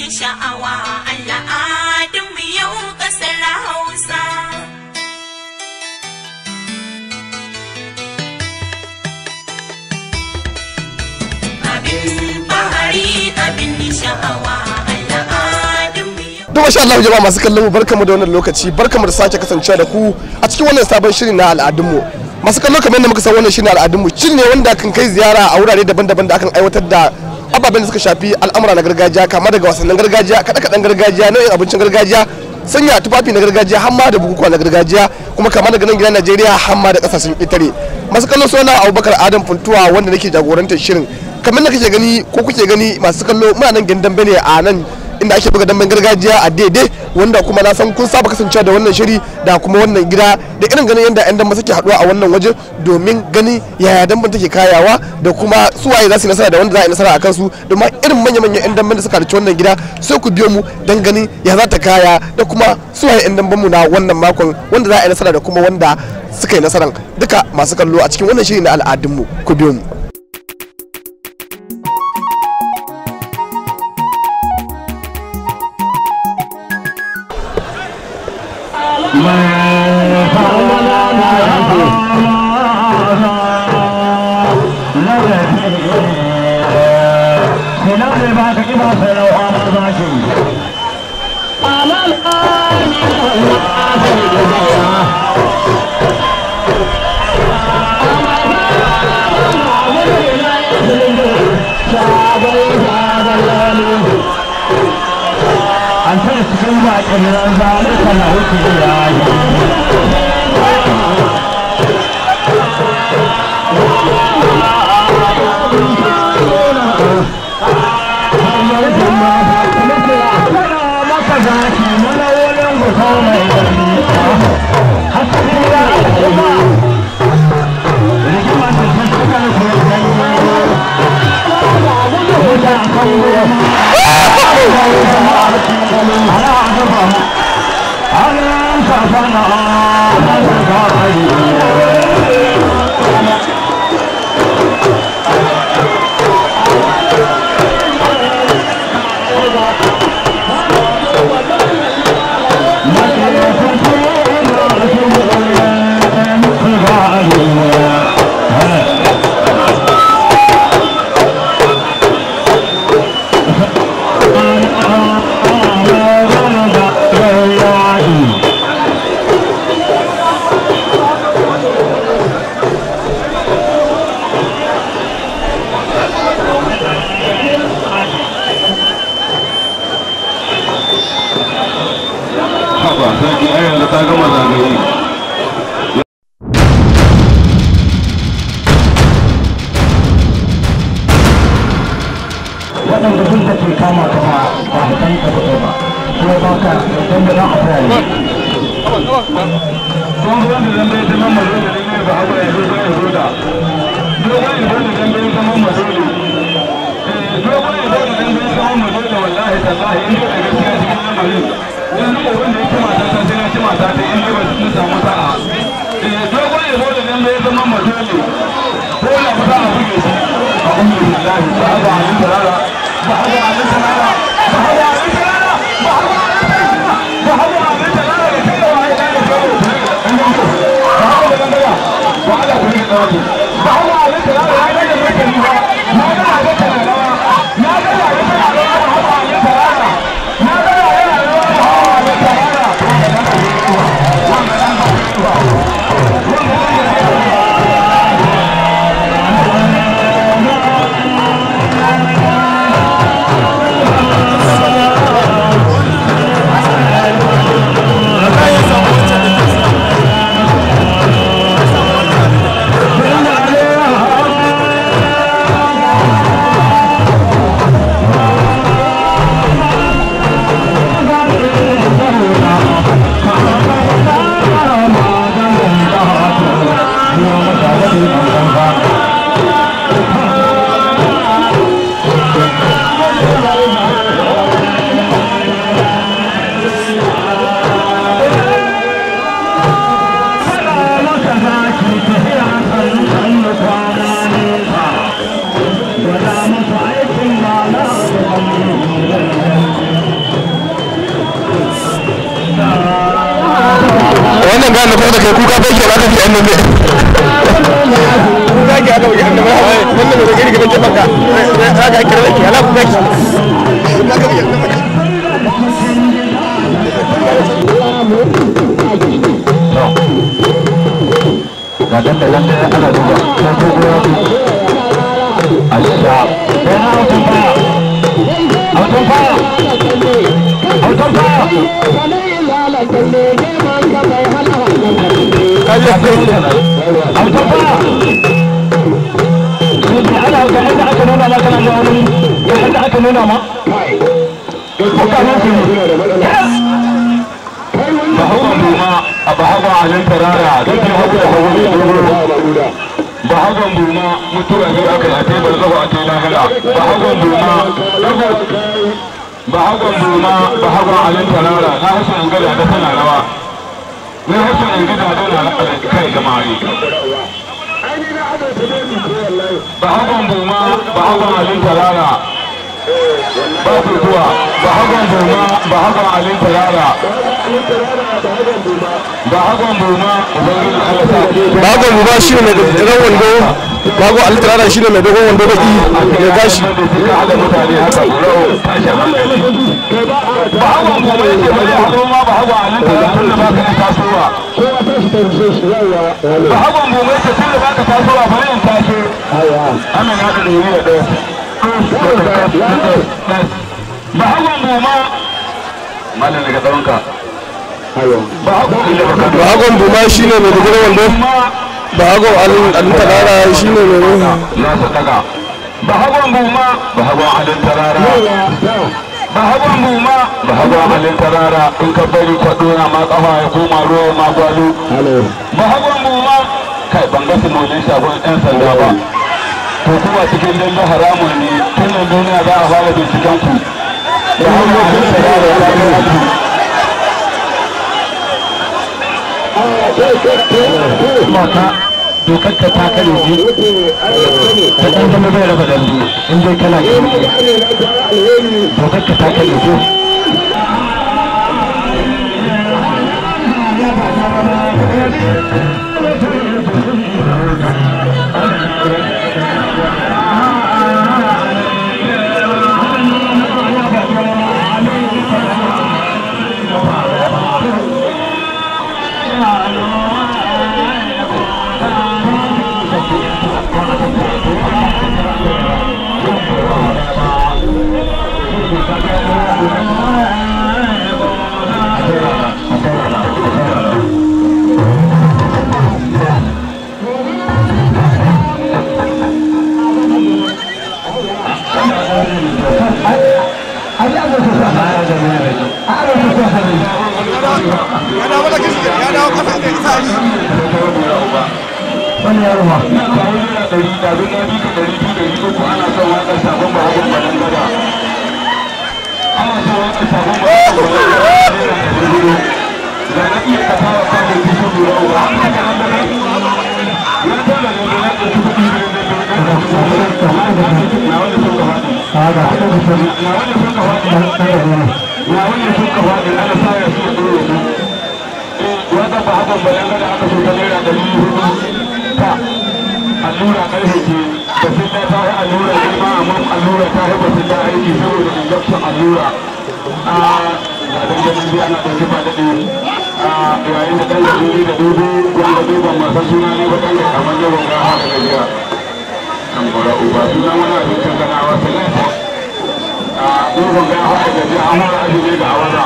Sha'awa al'adunmu yau ƙasar Hausa. Abin fahari abin sha'awa al'adunmu yau. To masha Allah jama'a masu kallon mu, barkamu da wannan lokaci, barkamu da sake kasancewa da ku a cikin wannan sabon shiri na al'adunmu. Masu kallo, kamar yadda muka san, wannan shirin al'adunmu shiri ne wanda kan kai ziyara a wurare daban-daban da akan aiwatar da ababen da suka shafi al'amura na gargajiya, kama daga wasannin gargajiya, kaɗe-kaɗen gargajiya, nau'in abincin gargajiya, sanya tufafi na gargajiya, har ma da bukukuwa na gargajiya, kuma kama daga nan gidan Najeriya har ma da kasashen ƙetare. Masu kallo, suna Abubakar Adam Funtuwa wanda nake jagorantar shirin. Kamar da kake gani ko kuke gani, masu kallo, muna nan gidan dambe ne a nan inda ake buga damben gargajiya a daidai, wanda kuma na san kun saba kasancewa da wannan shiri da kuma wannan gida da irin ganin yadda 'yan dambe suke haduwa a wannan waje domin ganin yaya damben take kayawa da kuma su waye za su yi nasara da wanda za a yi nasara a kansu da ma irin manya-manyan 'yan damben da suka halarci wannan gida. Sai ku biyo mu don ganin ya za ta kaya da kuma su waye 'yan damben mu na wannan makon wanda za a yi nasara da kuma wanda suka yi nasaran duka, masu kallo, a cikin wannan shiri na al'adunmu. Ku biyo mu. An tare cikin bakin nan zalika na wuce yayi. Haba sarki, ai yanzu ta gama zagaye. Waɗanda sun ta ce kama ka ba ba san ka ba ba ko ba ka don da nan akwai ne. Don wanda zan bai zama mazo da ne ba haka ya zo ya zo da dogon idan da zan bai zama mazo ne, dogon idan da zan bai zama mazo da, wallahi tallahi in da gaskiya cikin lamarin yanzu ko wanda ya ci mata ta sai ya ci mata ta in ba su samu sa'a. Dogon idan da zan bai zama mazo ne ko na fita a buge shi. A'udhu billahi, ba haka alin tarara, ba haka alin tarara, ba haka alin tarara, ba haka alin tarara, ba haka alin tarara da kai da wani da kai ba haka da gangara ba ala ku ne da wani ba haka alin tarara ya ga da mai ba na ga ga tana rawa, na ga ga tana rawa, ba haka alin tarara, na ga ga yana rawa, ba haka alin tarara. Mai kuka bai ke aka fi annabi. Kuka ke aka fi annabi. Wannan mai gari gaban jama'a. Ka kira ki ala kuka ki. Aka fi annabi. Ga dandalin da ana duba sai ko goya ku asha yana autan faya, autan faya, autan faya. Autan faya sai ana ga inda aka nuna ma kana da wani, ga inda aka nuna ma bahagon buma a bahagon alin tarara duk da hagu da hagu ne. Bahagon buma mutuwa biyu aka yi a tebar zaho a tela hila. Bahagon buma, bahagon buma, bahagon alin tarara na hasan in gada da tana rawa, na hasan in gada tana rawa kai jama'ari. Bahagon buma, bahagon alin tarara ba su zuwa. Bahagon buma, bahagon alin tarara, bahagon buma, ubangiji Allah sa. Bagon Buba shi ne mai gajeren wando, Bagon Alitarara shi ne mai dogon wando baki mai gashi. Bahagon buma yake ba zai haɗo ma bahagon alin tarara tun da baka yin tasowa. Bahagon buma yake tun da baka tasowa bari in taso. Amina da ɗari da ɗaya. Bahagon buma. Malam daga tsawonka. Bagon Buma shi ne mai gajeren wando, Bagon Alitarara shi ne mai Ya sadaka. Bahagon buma, bahagon alin tarara. Bahagon buma, bahagon alin tarara. In ka bari kwaɗo na ma ƙafa ya koma ruwa ma gwalo. Bahagon buma, kai ban ga simolin shagon 'yan sanda ba. To kuma cikin dambe haramun ne, tun nan duniya za a fara binciken ku. Bahagon alin tarara ya yi abu. Mata dokar ka ta kare ji ta ɗan zama bai raba dambe in dai kana gani dokar ka ta kare ji. Wani yaro ma Na kawo ₦100, da na bi ka 200, 300, ana son waƙar sabon bahagon balan gada. Ana son waƙar sabon bahagon balan gada ₦400. Da na iya kafawa kafin kishin lura uba. Haka nan da nan. Ya tana da na ɗauki kuɗi biyu da biyu na ɗauki kuɗi. Na wanda sun ka faɗi. A ga kuɗin da sun Na wanda sun ka faɗi. ɗan da gona. Na wanda sun ka faɗi ana sa ya su ɗore su. Waƙar bahagon balan gada aka so ta ₦400. Ta allura karfe ce basin da ta yi allura girma, amma allura ta yi basin da aiki saboda injection allura. A ga dangalin biya na ɗauki ba daɗe a yayin da ɗan gajeri da dogo wanda dogon masu suna ne ba ɗan da kamar yawan gawa da gajiya kan bara uba suna wani abincin ganawa salata. A dogon gawa da gajiya an hura azumi ga awaza.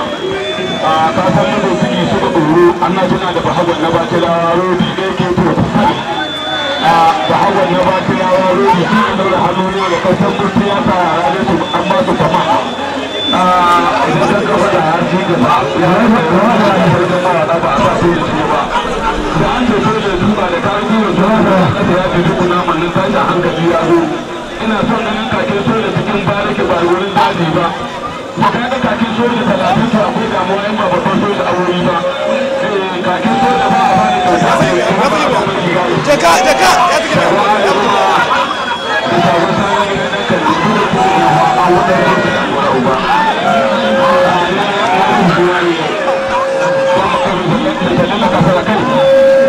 A ka san mutum ciki suka ɗoro anna suna da bahagon na bakilawa rodi ɗaya ke to a bahagon na bakilawa rodi shi ne daura hannu ne da kasan mutu ya sa yara ne su an ba su kama a idan ka kafa da hanci da ba ya rasa da da mara ba a sa su da su ba da an ce soja duba da kayan kiwo su da kasa ya ce duk naman nan tashin hankali ya zo. Ina son ganin kakin soja cikin bariki ba wurin daji ba. Da ka ga kakin soja 30 to akwai damuwa in ba babban soja a wuri ba. Kakin soja ba a bani kyauta sai ba a bani riga. Jaka, jaka, ya fi Thank you.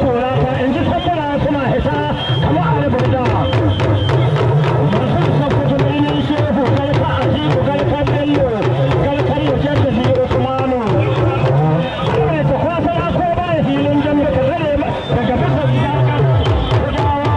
kora ta in ji sabbara suna hita kamar albarda. Masu sakkwato birnin Shehu, Garka Ajibu, Garka Bello, Garkar Mujaddadi Usmanu. Mai ta kwasara ko ba ya filin dambe ka zare daga bisa kudawa.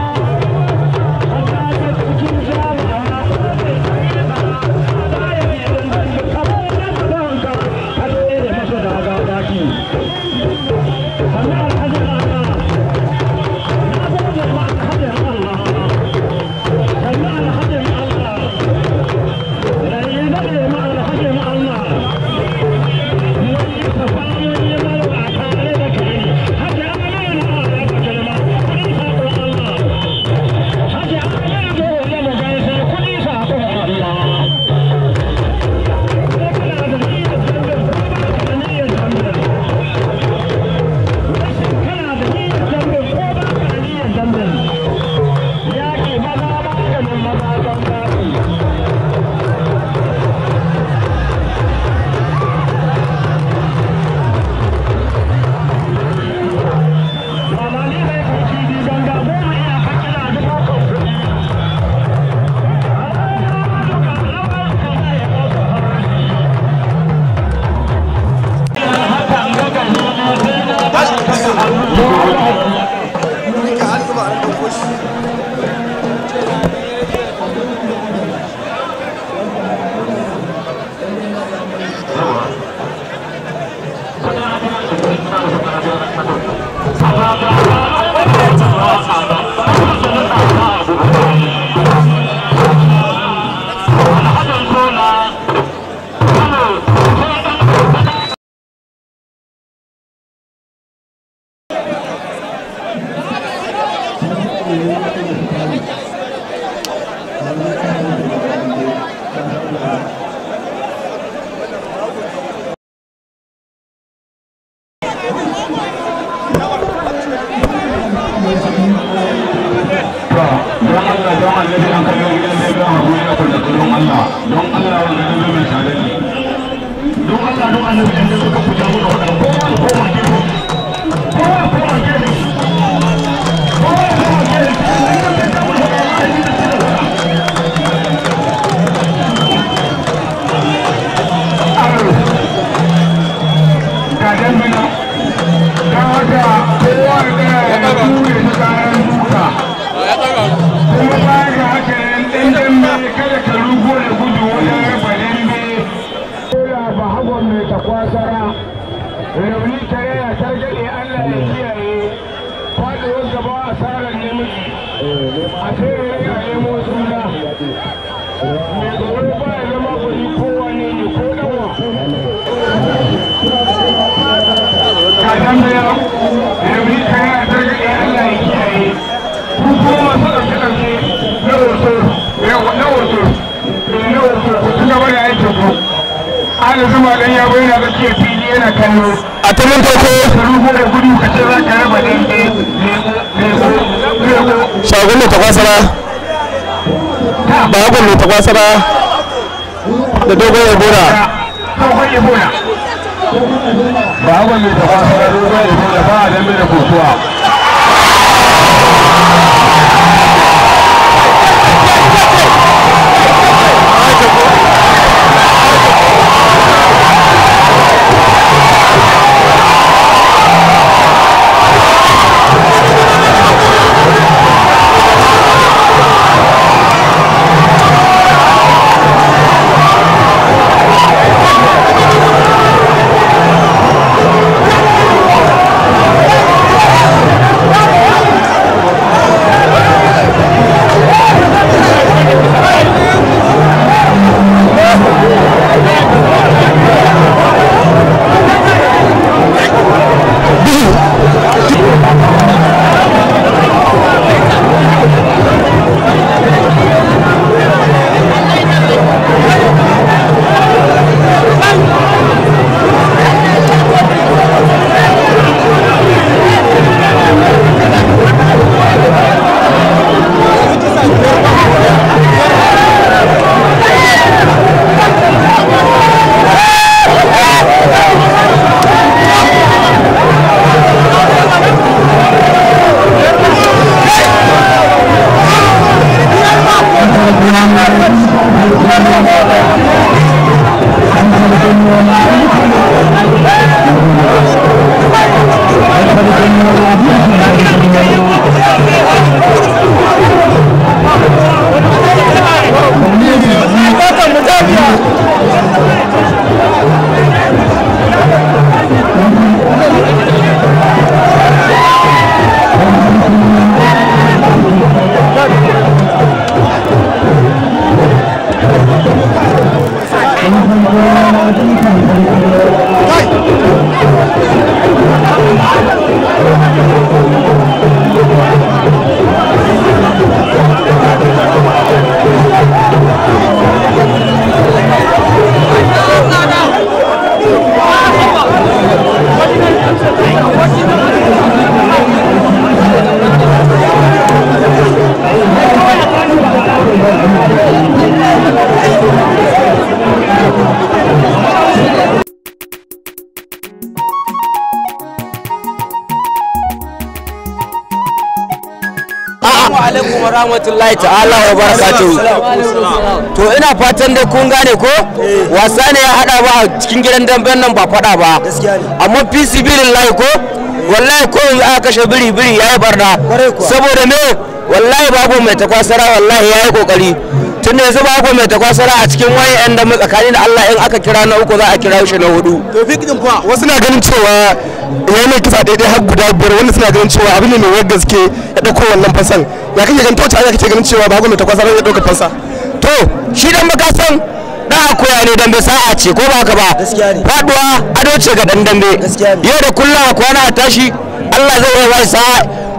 Don Allah, don annabi, an kallo gidan zai ga hagu ya kula, don Allah, don Allah, wanda zai mai tare ne. Don Allah, don annabi, an suka fita mana wannan, kowa ya koma gefe, kowa ya koma gefe, kowa ya koma gefe. Ga dambana don haka kowa ya tsaya ya ture ta kayan duka. Kuma baya ga haka nan, ɗan dambe kada ka rugo da gudu wajen raba dambe. Kola ba hagon mai takwasara, rauni kare ya targaɗe, Allah ya kiyaye. Faɗuwar gaba asarar namiji, a sai ya nemo suna. Mai tsoro ba ya zama kuɗi, kowane ne ko ɗanwa. Ka dambe ya rauni kare ya targaɗe, Allah ya kiyaye. Ku kuma masu ɗauke-ɗauke na hoto, na hoto, na hoto, ku ci gaba da aikin ku. Ana zuma ɗan yabo yana tsakiyar fili yana kallo. A tamin farko Ka rugo da gudu ka ce za ka raba dambe, leko, leko. Shagon mai takwasara, bagon mai takwasara da dogon ebola. Dogon ebola. Bagon mai takwasara, dogon ebola, ba a dambe da kotuwa. Alaikum wa rahmatullahi ta'ala wa barakatuhu. To ina fatan dai kun gane ko wasa ne ya hada ba a cikin gidan damben nan ba fada ba, amma fi sibilillahi ko wallahi ko yanzu aka kashe biri biri yayi barna, saboda me wallahi babu mai takwasara, wallahi yayi kokari tun da yanzu babu mai takwasara a cikin wayan yan dambe. Tsakanin da Allah, in aka kira na uku za a kira shi na hudu. Wasu na ganin cewa ya mai kisa daidai har guda biyar, wanda suna ganin cewa abin ne mai wayar gaske ya ɗauko wannan fasan. Ya kake ganin toce aka kake ganin cewa babu mai takwasa ya ɗauka fansa? To shi dan baka san dan akuya ne, dambe sa'a ce ko ba haka ba? Faduwa ado ce ga dan dambe. Yau da kullum a kwana a tashi Allah zai iya bai sa'a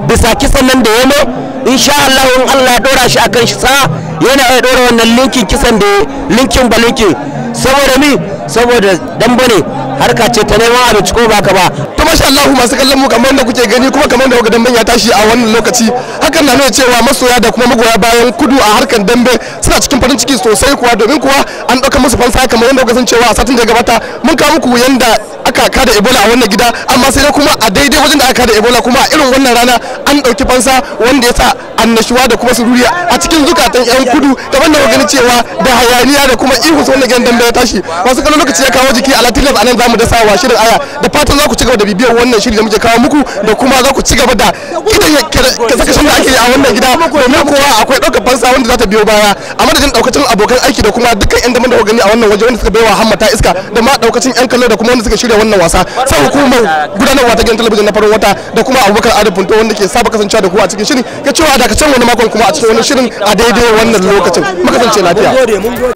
bisa kisan nan da ya mai. Insha Allah in Allah ya dora shi akan shi sa'a, yana iya dora wannan linkin kisan da linkin ba linkin, saboda mi saboda dambe ne, harka ce ta neman abinci ko ba haka ba? To masha Allah, masu kallon mu, kamar da kuke gani kuma kamar da kuka damben ya tashi a wannan lokaci, hakan na nuna cewa masoya da kuma magoya bayan kudu a harkan dambe suna cikin farin ciki sosai kuwa, domin kuwa an ɗauka musu fansa. Kamar yadda kuka san cewa a satin da ya gabata mun kawo muku yanda aka kada Ebola a wannan gida, amma sai dai kuma a daidai wajen da aka kada Ebola kuma a irin wannan rana an ɗauki fansa, wanda ya sa annashuwa da kuma sururiya a cikin zukatan yan kudu, kamar da kuka gani cewa da hayaniya da kuma ihu wannan gidan dambe ya tashi. Masu kallon, lokaci ya kawo jiki, a latilas anan zamu dasa wa shirin aya. Da fatan za ku ci gaba da bibiyar wannan shiri da muke kawo muku, da kuma za ku ci gaba da kidan kashe-kashen da ake yi a wannan gida, domin kuwa akwai ɗaukar fansa wanda za ta biyo baya. A madadin ɗaukacin abokan aiki da kuma dukkan yan dambe da kuka gani a wannan waje wanda suka baiwa hammata iska, da ma ɗaukacin yan kallo da kuma wanda suka shirya wannan wasa, sai hukumar gudanarwa ta gidan talabijin na farin wata, da kuma Abubakar Adam Funto wanda ke saba kasancewa da ku a cikin shirin, ya cewa a dakacin wani makon kuma a cikin wani shirin a daidai wannan lokacin. Mu kasance lafiya.